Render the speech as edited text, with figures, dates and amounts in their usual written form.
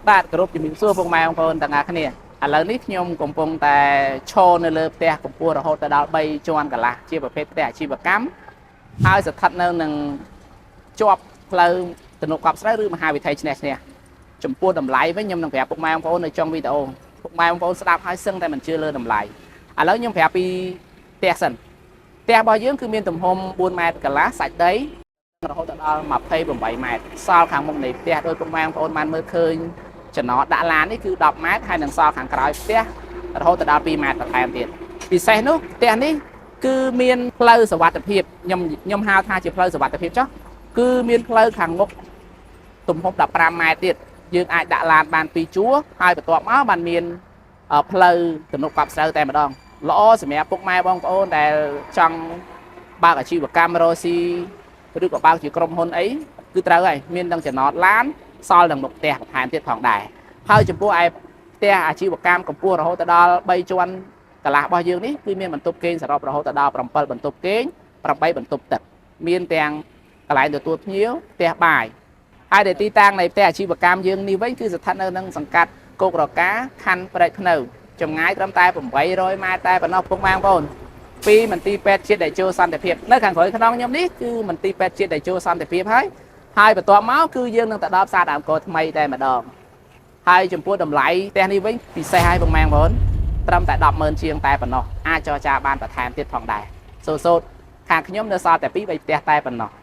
បាទគោរពជំរាបសួរពុកម៉ែបងប្អូនទាំងអស់គ្នាឥឡូវនេះខ្ញុំកំពុងតែឈរនៅលើផ្ទះកម្ពស់រហូតទៅដល់3ជាន់កន្លះជាប្រភេទផ្ទះអាជីវកម្មហើយស្ថិតនៅនឹងជាប់ផ្លូវទំនប់កប់ស្រូវឬមហាវិថីឈ្នះឈ្នះចំពោះតម្លៃវិញខ្ញុំនឹងប្រាប់ពុកម៉ែបងប្អូននៅចុងវីដេអូពុកម៉ែបងប្អូនស្ដាប់ហើយសឹងតែមិនជឿលើតម្លៃឥឡូវខ្ញុំប្រាប់ពីផ្ទះសិនផ្ទះរបស់យើងគឺមានទំហំ4ម៉ែត្រកន្លះសាច់ដី រហូតដល់28ម៉ែត្រសល់ខាងមុខនៃផ្ទះដោយពុកម៉ែបងប្អូនបានមើលឃើញចំណតដាក់ឡាននេះគឺ10ម៉ែត្រហើយនឹងសល់ខាងក្រោយផ្ទះរហូតដល់2ម៉ែត្របន្ថែមទៀតពិសេសនោះផ្ទះនេះគឺមានផ្លូវសវត្ថភាពខ្ញុំហៅថាជាផ្លូវសវត្ថភាពចុះគឺមានផ្លូវខាងមុខទំហំ15ម៉ែត្រទៀតយើងអាចដាក់ឡានបាន2ជួរហើយបន្ទាប់មកបានមានផ្លូវទំនប់កប់ស្រូវតែម្ដងល្អសម្រាប់ពុកម៉ែបងប្អូនដែលចង់បើកអាជីវកម្មរកស៊ី ឬក៏បើកជាក្រុមហ៊ុនអីគឺត្រូវហើយមានទាំងចំណតឡានសល់ទាំងមុខផ្ទះបន្ថែមទៀតផងដែរហើយចំពោះឯផ្ទះអាជីវកម្មកម្ពស់រហូតដល់3ជាន់កន្លះរបស់យើងនេះគឺមានបន្ទប់គេងសរុបរហូតដល់7បន្ទប់គេង8បន្ទប់ទឹកមានទាំងកន្លែងទទួលភ្ញៀវផ្ទះបាយហើយដែលទីតាំងនៃផ្ទះអាជីវកម្មយើងនេះវិញគឺស្ថិតនៅនឹងសង្កាត់គោករកាខណ្ឌព្រែកភ្នៅចម្ងាយត្រឹមតែ800ម៉ែត្រតែប៉ុណ្ណោះពុកម៉ែបងប្អូន ពីមន្ទីរពេទ្យជាតិតេជោសន្តិភាពនៅខាងក្រោយខ្នងខ្ញុំនេះគឺមន្ទីរពេទ្យជាតិតេជោសន្តិភាពហើយហើយបន្ទាប់មកគឺយើងនឹងទៅដល់ផ្សារដើមកោថ្មីតែម្ដងហើយចំពោះតម្លៃផ្ទះនេះវិញពិសេសហើយបងម៉ែបងប្អូនត្រឹមតែ100000ជាងតែប៉ុណ្ណោះអាចចរចាបានបន្ថែមទៀតផងដែរសូសូតខាងខ្ញុំនៅសល់តែ2 3ផ្ទះតែប៉ុណ្ណោះ។